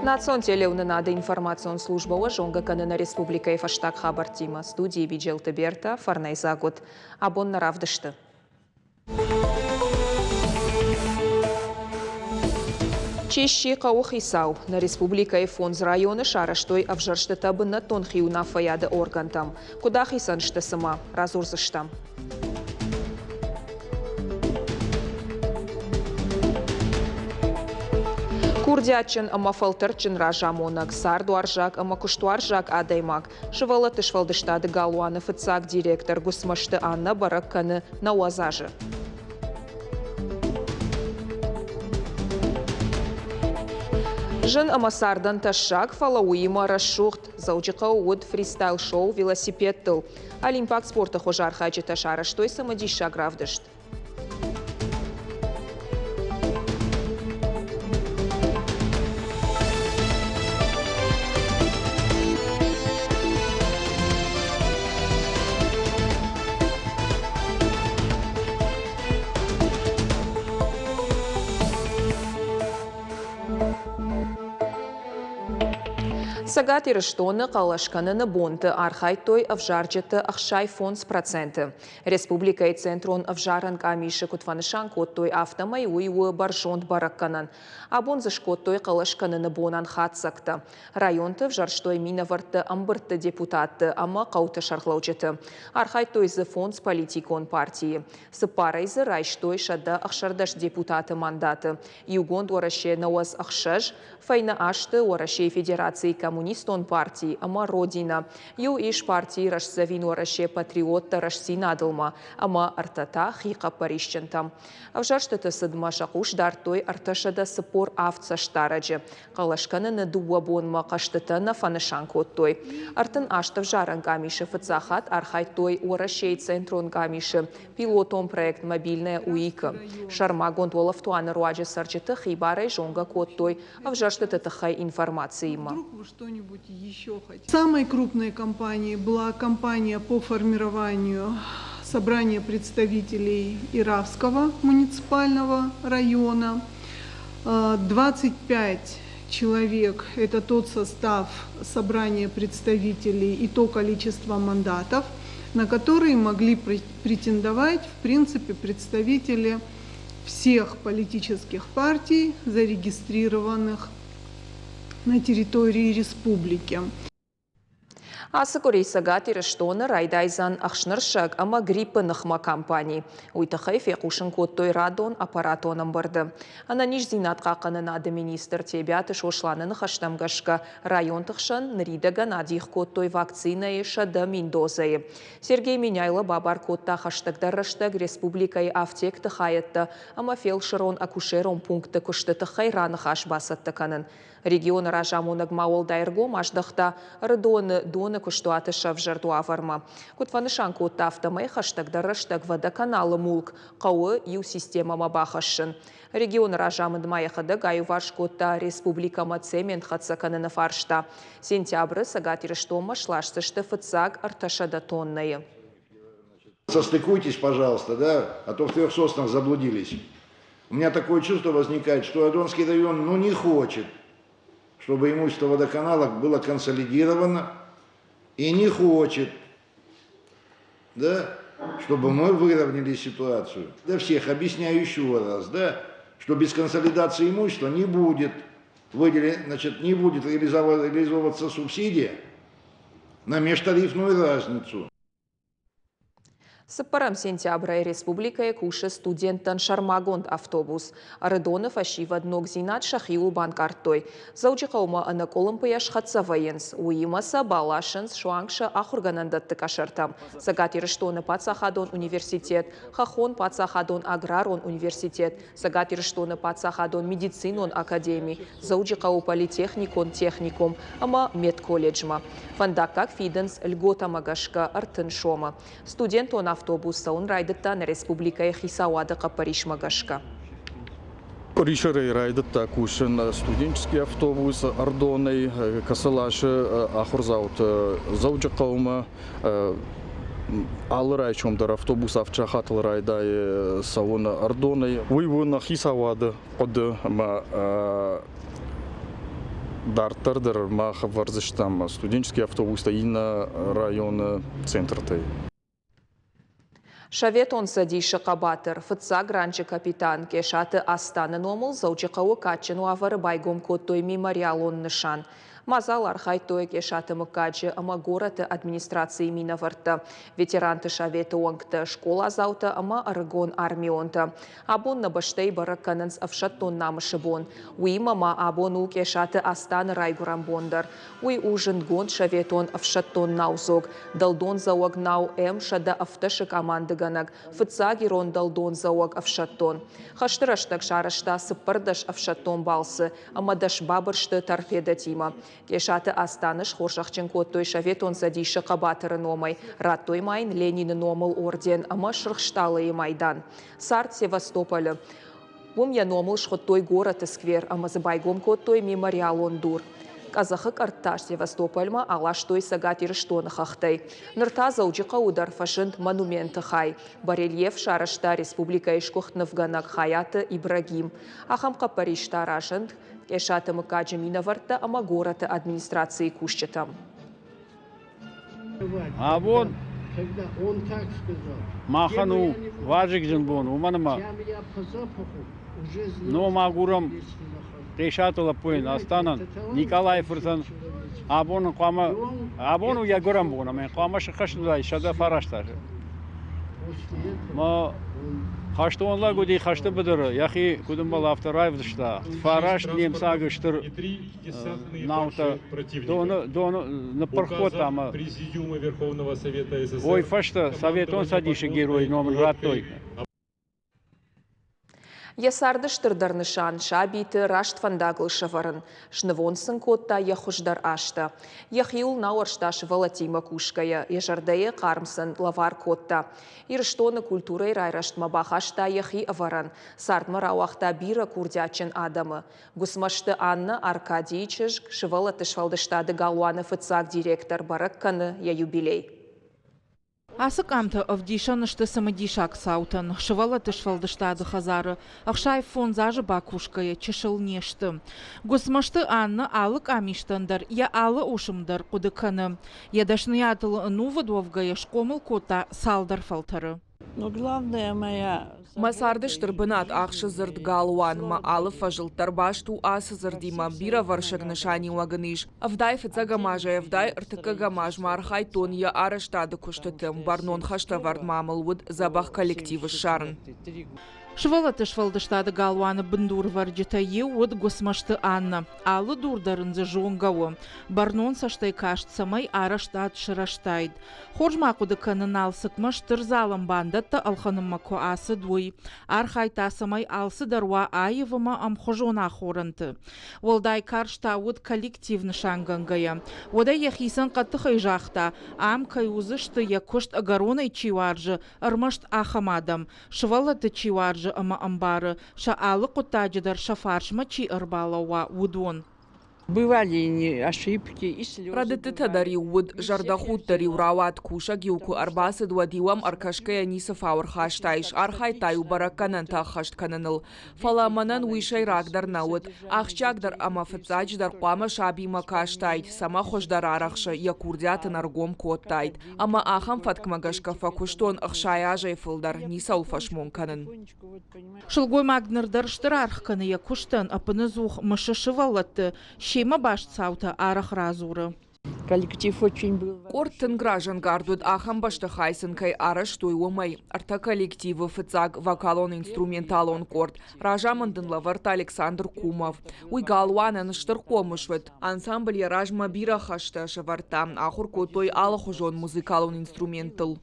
Национ телеуынынады информацион службӕ уӕ зонгӕ кӕны нӕ республикӕйы фӕстаг хабӕрттимӕ. Студийы Биджелты Бертӕ, фӕрнӕйдзаг уыд. Абон нӕ равдысты. Чи сси хъӕуыхицау? Нӕ республикӕйы фондз районы сарӕзтой ӕвзӕрстытӕ бынӕттон хиуынаффӕйады оргӕнтӕм. Куыд ахицӕн сты цымӕ? Радзурдзыстӕм. Курдиатджын ӕмӕ фӕлтӕрдджын разамонӕг, цардуарзаг ӕмӕ куыстуарзаг адӕймаг, Сывӕллӕтты сфӕлдыстады галуаны фыццаг директор Гуыцмӕзты Аннӕ бӕрӕг кӕны 90 азы. Зын ӕмӕ цардӕн тӕссаг, фӕлӕ уыимӕ рӕсугъд. Дзӕуджыхъӕуы уыд фристайл-шоу велосипедтыл. Олимпаг спорты хуыз архайджытӕ сарӕзтой цымыдисаг равдыст. Цӕгат Ирыстоны хъӕлӕс кӕныны бонты архайдтой ӕвзарджыты 65%. Республикӕйы Центрон ӕвзарӕн къамисы куыд фӕнысан кодтой, афтӕмӕй уый у бӕрзонд бӕрӕггӕнӕн. Абон дзы скодтой хъӕлӕс кӕныны бонӕн хатдзӕгтӕ. Районты ӕвзӕрстой минӕвӕртты ӕмбырдты депутатты ӕмӕ хъӕуты сӕргълӕуджыты. Архайдтой дзы фондз политикон партийы. Цыппарӕй дзы райстой 116 депутаты мандаты. Иугонд Уӕрӕсе 96, фӕйнӕ азты Уӕрӕсейы Федерацийы Коммунистон парти ӕмӕ Родина. Иу ис партийы Рӕстдзӕвин Уӕрӕсе патриоттӕ рӕстдзинадылмӕ ӕмӕ ӕртӕ та хихъӕппӕрисджынтӕм. Ӕвзӕрстыты цыдмӕ сӕ хъус дардтой 347 цӕстдарӕджы. Хъӕлӕс кӕныны дыууӕ бонмӕ хъӕзтытӕ нӕ фӕнысан кодтой. 38 ӕвзарӕн къамисы фыццаг хатт архайдтой Уӕрӕсейы Центрон къамисы пилотон проект «Мобильная УИК-ы». Сӕрмагонд уӕлӕфтуаны руаджы цӕрджыты хибарӕй зонгӕ кодтой ӕвзӕрстыты тыххӕй информациимӕ. Самой крупной компанией была компания по формированию собрания представителей Иравского муниципального района. 25 человек – это тот состав собрания представителей и то количество мандатов, на которые могли претендовать, в принципе, представители всех политических партий, зарегистрированных на территории республики. Ацы къуыри Цӕгат Ирыстоны райдайдзӕн ӕхснырсӕг ӕмӕ гриппы ныхмӕ кампани. Уый тыххӕй фехъусын кодтой радон аппаратон ӕмбырды. Ӕнӕниздзинад хъахъхъӕнынады министр Тебиаты Сосланы ныхӕстӕм гӕсгӕ, районты хсӕн ныридӕгӕн адих кодтой вакцинӕйы 100 000 дозӕйы. Сергей Меняйло бабар кодта хӕстӕгдӕр рӕстӕг республикӕйы афтекты хайӕдтӕ ӕмӕ фелсырон-акушерон пунктты куысты тыххӕй раныхас бацӕттӕ кӕнын. Регионы разамонӕг ма уӕлдай ӕргом аздӕхта Ӕрыдоны доны куыстуаты сӕвзӕрд уавӕрмӕ. Куыд фӕнысан кодта, афтӕмӕй хӕстӕгдӕр рӕстӕг водоканалы мулк хъӕуы иу системӕмӕ бахӕссын. Регионы разамынд ма йӕхӕдӕг аиуварс кодта республикӕмӕ цемент хӕццӕ кӕныны фарста. Сентябры Цӕгат Ирыстонмӕ сласдзысты фыццаг 300 тоннӕйы. Состыкуйтесь, пожалуйста, да, а то в трех соснах заблудились. У меня такое чувство возникает, что Адонский район ну, не хочет, чтобы имущество водоканала было консолидировано, и не хочет, да, чтобы мы выровняли ситуацию. Для всех объясняю еще раз, да, что без консолидации имущества не будет выделен, значит, не будет реализовываться субсидия на межтарифную разницу. Цыппӕрӕм сентябрӕй республикӕйы кусы студенттӕн сӕрмагонд автобус. Ӕрыдоны фӕсивӕд ногдзинад сӕхиуыл банкъардтой. Дзӕуджыхъӕумӕ ӕнӕкъуылымпыйӕ схӕццӕ вӕййынц, уыимӕ сӕ баласынц суанг сӕ ахуыргӕнӕндӕтты къӕсӕртӕм. Цӕгат Ирыстоны паддзахадон университет, Хӕххон паддзахадон аграрон университет, Цӕгат Ирыстоны паддзахадон медицинон академи, Дзӕуджыхъӕуы политехникон техникум ӕмӕ медколледжмӕ. Фӕндаггаг фидынц льготӕмӕ гӕсгӕ 30 сомы. Студентон автобус цӕуын райдыдта нӕ республикӕйы хицауады хъӕппӕрисмӕ гӕсгӕ. Къуырисӕрӕй райдыдта кусын студенческий автобус Ӕрдонӕй, кӕцы ласы ахуырдзауты Дзӕуджыхъӕумӕ. Алы райсом дӕр автобус авд сахатыл райдайы цӕуын Ӕрдонӕй. Уый у нӕ хицауады хъуыды ӕмӕ Дарддӕр дӕр мах ӕвӕрдзыстӕм студенческий автобустӕ иннӕ районы центртӕй. Советон Цӕдисы хъӕбатыр, фыццаг ранджы капитан Къесаты Астаны номыл Дзӕуджыхъӕуы кадджын уавӕры байгом кодтой мемориалон нысан. Мадзалы архайдтой Къесаты мыггаджы ӕмӕ горӕты администрацийы минӕвӕрттӕ, ветеранты советы уӕнгтӕ, скъоладзаутӕ ӕмӕ ӕрыгон армионтӕ. Абон нӕ бӕстӕйы бӕрӕг кӕнынц ӕфсӕддон намысы бон. Уыимӕ ма абон у Къесаты Астаны райгуырӕн бон дӕр. Уый у зындгонд советон ӕфсӕддон наудзог, дӕлдондзӕуӕг нау М-117-ы къамандыгӕнӕг, фыццаг ирон дӕлдондзӕуӕг ӕфсӕддон. Хӕсты рӕстӕг сарӕзта 14 ӕфсӕддон балцы ӕмӕ дӕс бабырсты торпедӕтимӕ. Къесаты Астаны схорзӕхджын кодтой Советон Цӕдисы хъӕбатыры номӕй, радтой ма йын Ленины номыл орден ӕмӕ Сырх Стъалыйы майдан. Цард Севастополы. Уым йӕ номыл схуыдтой горӕты сквер ӕмӕ дзы байгом кодтой мемориалон дур. Къӕдзӕхы къӕртт та Севастопольмӕ аластой Цӕгат Ирыстоны хӕхтӕй. Ныр та Дзӕуджыхъӕуы дӕр фӕзынд монументы хай. Барельеф сарӕзта республикӕйы сгуыхт нывгӕнӕг Хайаты Ибрагим. Ахӕм хъӕппӕрис та разынд Къесаты мыггаджы минӕвӕрттӕ ӕмӕ горӕты администрацийы кусджытӕм. Абон махӕн у вазыгджын бон, уымӕн ӕмӕ ном агурӕм Хъесаты лӕппуйӕн, Астанӕн, Никъалайы фыртӕн. Абон хъуамӕ, абон у йӕ гуырӕн бон ӕмӕ хъуамӕ сыххӕст уыдаид 109 азы. Мӕ хӕстон лӕг уыди хӕсты быдыры, йӕхи куыд ӕмбӕлы, афтӕ раивдыста. Фараст немцаг стыр наутӕ доны ныппырх кодта ӕмӕ уый фӕстӕ Советон Цӕдисы геройы ном ын радтой. Йӕ царды стырдӕр нысан сабиты раст фӕндагыл сӕвӕрын, снывонд сын кодта йӕ хуыздӕр азтӕ. Йӕхиуыл науӕрста сывӕллӕттимӕ кусгӕйӕ, йӕ зӕрдӕйы хъарм сын лӕвар кодта. Ирыстоны культурӕйы райрӕзтмӕ бахаста йӕхи ӕвӕрӕн, цардмӕ рауагъта бирӕ курдиатджын адӕмы. Гуыцмӕзты Аннӕ Аркадийы чызг, сывӕллӕтты сфӕлдыстады галуаны фыццаг директор бӕрӕг кӕны йӕ юбилей. Ацы къамтӕ ӕвдисӕн сты цымыдисаг цаутӕн. Сывӕллӕтты сфӕлдыстады хӕдзары 65 азы бакусгӕйӕ чысыл не сты. Гуыцмӕзты Аннӕ алы къамистӕн дӕр йӕ алы уысм дӕр хъуыды кӕны. Йӕ дӕсныйадыл ӕнувыд уӕвгӕйӕ схъомыл кодта цалдӕр фӕлтӕры. Мӕ царды стыр бынат ахсы дзырд галуан. Мӕ алы фӕзылд дӕр баст у ацы дзырдимӕ. Бирӕвӕрсыг нысаниуӕг ын ис. Ӕвдай фыццӕгӕм азӕй ӕвдай ӕртыккӕгӕм азмӕ архайдтон йӕ арӕзтады куыстыты. Бӕрнон хӕстӕвӕрд ма мыл уыд дзӕбӕх коллектив ссарын. Сывӕллӕтты сфӕлдыстады галуаны бындурвӕрджытӕй иу уыд Гуыцмӕзты Аннӕ. Алы дур дӕр ын дзы зонгӕ у. Бӕрнон цӕстӕй каст, цӕмӕй арӕзтад сырӕзтаид. Хорз ма хъуыды кӕны Налцыкмӕ стыр залӕн бандӕттӕ ӕлхӕнынмӕ куы ацыд, уый. Архайдта, цӕмӕй алцыдӕр уа аив ӕмӕ ӕмхуызон ахорӕнты. Уӕлдай карз та уыд коллектив нысангӕнгӕйӕ. Уӕдӕ йӕхицӕн хъӕддыхӕй загъта, ам кӕй уыдзысты, йӕ куыст ӕгӕронӕй чи уарзы, ӕрмӕст ахӕм адӕм, сывӕллӕтты чи уарзы ӕмӕ ӕмбары, сӕ алы хъуыддаджы дӕр сӕ фарсмӕ чи ӕрбалӕууа, уыдон. Бывали ошибки и слезы. Рӕдыдтытӕ дӕр-иу уыд, зӕрдӕхудт дӕр-иу рауад, кусӕг-иу куы ӕрбацыд, уӕд-иу ӕм ӕркӕсгӕйӕ ницы фау ӕрхастаис, архайдта-иу бӕрӕггӕнӕнтӕ ӕххӕст кӕныныл. Фӕлӕ мӕнӕн уый сӕйрагдӕр нӕ уыд. Ахсджиагдӕр ӕмӕ фыццаджыдӕр хъуамӕ сабимӕ кастаид, цӕмӕ хуыздӕр арӕхсы, йӕ курдиат ын ӕргом кодтаид. Ӕмӕ ахӕм фӕткмӕ гӕсгӕ фӕкуыстон 60 азӕй фылдӕр, ницӕуыл фӕсмон кӕнын. Сылгоймаг ныр дӕр стыр аргъ кӕны йӕ куыстӕн, ӕппынӕдзух мысы сывӕллӕтты, семӕ баст цаутӕ арӕх радзуры. Коллектив очень был. Къорд тынг разӕнгард уыд, ахӕм бӕстыхай сын кӕй арӕзтой, уымӕй. Ӕртӕ коллективы фыццаг вокалон-инструменталон къорд, разамынд ын лӕвӕрдта Александр Кумов. Уый галуанӕн стыр хъомыс уыд. Ансамбль йӕ размӕ бирӕ хӕстӕ сӕвӕрдта, ахуыр кодтой алыхуызон музыкалон инструменттыл.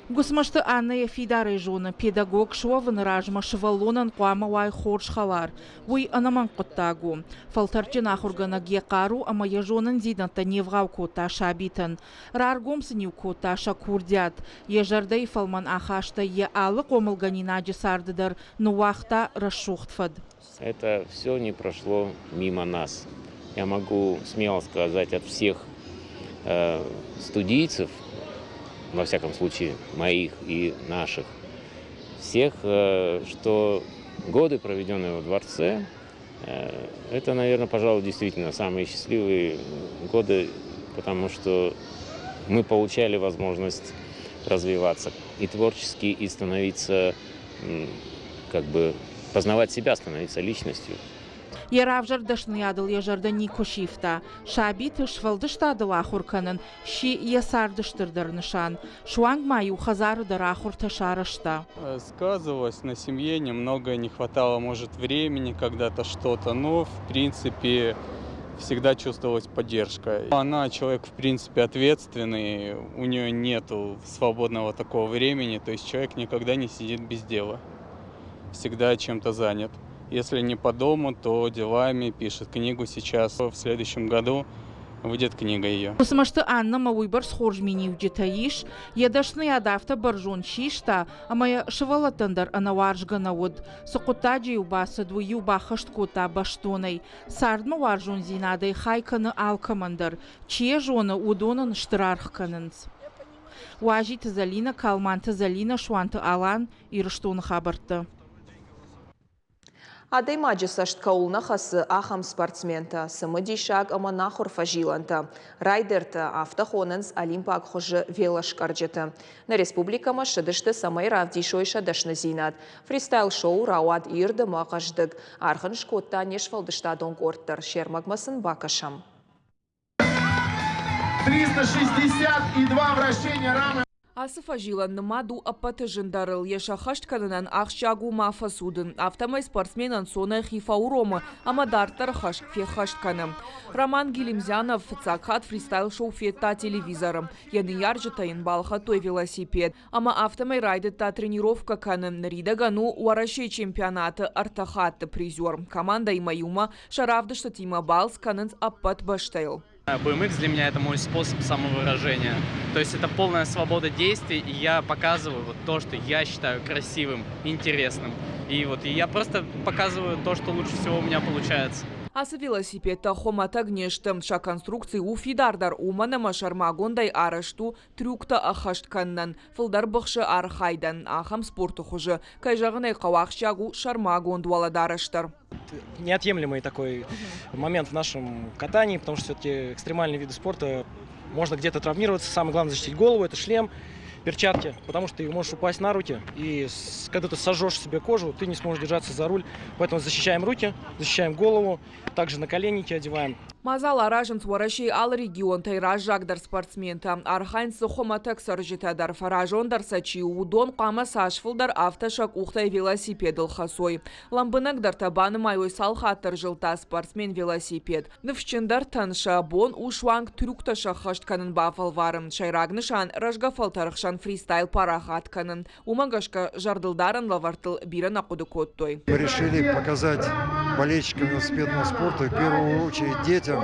Гуыцмӕзты Аннӕ йӕ фидарӕй зоны, педагог суӕвыны размӕ сывӕллонӕн хъуамӕ уай хорз хӕлар. Уый ӕнӕмӕнг хъуыддаг у. Фӕлтӕрдджын ахуыргӕнӕг йӕ хъару ӕмӕ йӕ зонындзинӕдтӕ не вгъау кодта сабитӕн. Раргом сын-иу кодта сӕ курдиат. Йӕ зӕрдӕйы фӕлмӕн ахастӕй йӕ алы хъомылгӕнинаджы царды дӕр ныууагъта рӕсугъд фӕд. Это все не прошло мимо нас. Я могу смело сказать от всех студийцев, во всяком случае моих и наших, всех, что годы, проведенные во дворце, Это, наверное, пожалуй, действительно самые счастливые годы, потому что мы получали возможность развиваться и творчески, и становиться, как бы, познавать себя, становиться личностью. Йӕ равзӕрд дӕсныйадыл йӕ зӕрдӕ никуы сивта. Сабиты сфӕлдыстадыл ахуыр кӕнын сси йӕ царды стырдӕр нысан. Суанг ма-иу хӕдзары дӕр ахуыртӕ сарӕзта. Сказывалось на семье, немного не хватало, может, времени когда-то что-то, но, в принципе, всегда чувствовалась поддержка. Она человек, в принципе, ответственный, у нее нету свободного такого времени, то есть человек никогда не сидит без дела, всегда чем-то занят. Если не по дому, то делами, пишет книгу сейчас. В следующем году выйдет книга ее. Гуыцмӕзты Аннӕмӕ уыйбӕрц хорз миниуджытӕ ис, йӕ дӕсныйад афтӕ бӕрзонд систа, ӕмӕ йӕ сывӕллӕттӕн дӕр ӕнӕуарзгӕ нӕ уыд. Цы хъуыддаджы-иу бацыд, уый-иу баххӕст кодта бӕстонӕй. Цардмӕ уарзондзинадӕй хай кӕны алкӕмӕн дӕр. Чи йӕ зоны, уыдон ын стыр аргъ кӕнынц. Уазиты Зӕлинӕ, Калманты Зӕлинӕ, Суанты Алан, Ирыстоны хабӕрттӕ. Адӕймаджы цӕст кӕуыл нӕ хӕцы, ахӕм спортсментӕ, цымыдисаг ӕмӕ нахуыр фӕзилӕнтӕ, райдертӕ, афтӕ хонынц олимпаг хуызы велоскъӕрджыты. Нӕ республикӕмӕ ссыдысты, цӕмӕй равдисой сӕ дӕсныдзинад. Фристайл-шоу рауад ирд ӕмӕ хъӕздыг. Аргъ ын скодта не сфӕлдыстадон къорд дӕр. Се рмӕгмӕ сын бакӕсӕм. 362 вращения рамы. Ацы фӕзилӕн нымад у ӕппӕты зындӕрыл. Йӕ сӕххӕст кӕнынӕн ахсджиаг у ма фӕцудын. Афтӕмӕй спортсмен ӕнцонӕй хи фӕуромы ӕмӕ дарддӕры хӕс феххӕст кӕны. Роман Гелимзянов фыццаг хатт фристайл-шоу федта телевизоры. Йӕ ныййарджытӕ йын балхӕдтой велосипед. Ӕмӕ афтӕмӕй райдыдта тренировкӕ кӕнын. Ныридӕгӕн у Уӕрӕсейы чемпионаты ӕртӕ хатты призер. Командӕимӕ иумӕ сӕ равдыстытимӕ балц кӕнынц ӕппӕт бӕстӕйыл. BMX для меня это мой способ самовыражения. То есть это полная свобода действий, и я показываю вот то, что я считаю красивым, интересным. И вот и я просто показываю то, что лучше всего у меня получается. Ацы велосипедтӕ хуымӕтӕг не сты. Сӕ конструкци у фидардӕр, уымӕн ӕмӕ сӕрмагондӕй арӕзт у трюктӕ ӕххӕст кӕнынӕн, фылдӕр быхсы архайдӕн. Ахӕм спорты хуызы, кӕй зӕгъын ӕй хъӕуы, ахсджиаг у сӕрмагонд уӕлӕдарӕс дӕр. Неотъемлемый такой момент в нашем катании, потому что все-таки экстремальные виды спорта можно где-то травмироваться. Самое главное защитить голову, это шлем, перчатки, потому что ты можешь упасть на руки, и когда ты сожжешь себе кожу, ты не сможешь держаться за руль. Поэтому защищаем руки, защищаем голову, также наколенники одеваем. Мадзал аразынц Уӕрӕсейы алы регионтӕй раззагдӕр спортсментӕ. Архайынц дзы хуымӕтӕг цӕрджытӕ дӕр, фӕразондӕр сӕ чи у, уыдон хъуамӕ цас фылдӕр, афтӕ сӕ къухтӕй велосипедыл хӕцой. Лӕмбынӕгдӕртӕ банымайой, цал хатты ӕрзылдта спортсмен велосипед. Ныфсджындӕртӕн сӕ бон у суанг трюктӕ сӕххӕст кӕнын бафӕлварын. Сӕйраг нысан – рӕзгӕ фӕлтӕры хсӕн фристайл парахат кӕнын. Уымӕ гӕсгӕ зӕрдылдарӕн лӕвӕрттыл бирӕ нӕ хъуыды кодтой. Мы решили показать болельщикам велосипедного спорта, в первую очередь детям,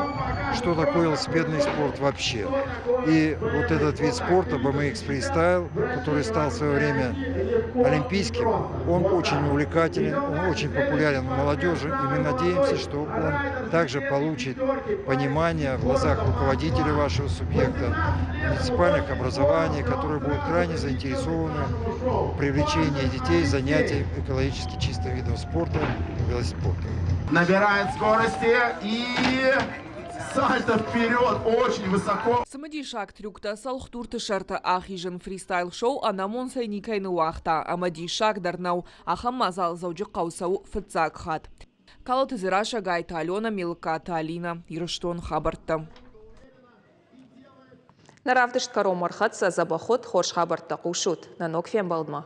что такое велосипедный спорт вообще. И вот этот вид спорта, BMX Freestyle, который стал в свое время олимпийским, он очень увлекателен, он очень популярен у молодежи, и мы надеемся, что он также получит понимание в глазах руководителей вашего субъекта, муниципальных образований, которые будут крайне заинтересованы в привлечении детей занятий экологически чистым видом спорта, велоспортом. Набирает скорости и сальто вперед, очень высоко. Цымыдисаг трюктӕ цӕлхдурты сӕрты ахизын фристайл-шоу ӕнӕмонцӕй никӕй ныууагъта ӕмӕ диссаг дӕр нӕу, ахӕм мадзал Дзӕуджыхъӕуы цӕуы фыццаг хатт. Калоты Дзерассӕ, Гайты Алена, Мелыкаты Алинӕ, Ирыстон хабӕрттӕ. Нӕ равдыст кӕронмӕ ӕрхӕццӕ дзӕбӕх уыд, хорз хабӕрттӕ хъусут. Нӕ ног фембӕлдмӕ.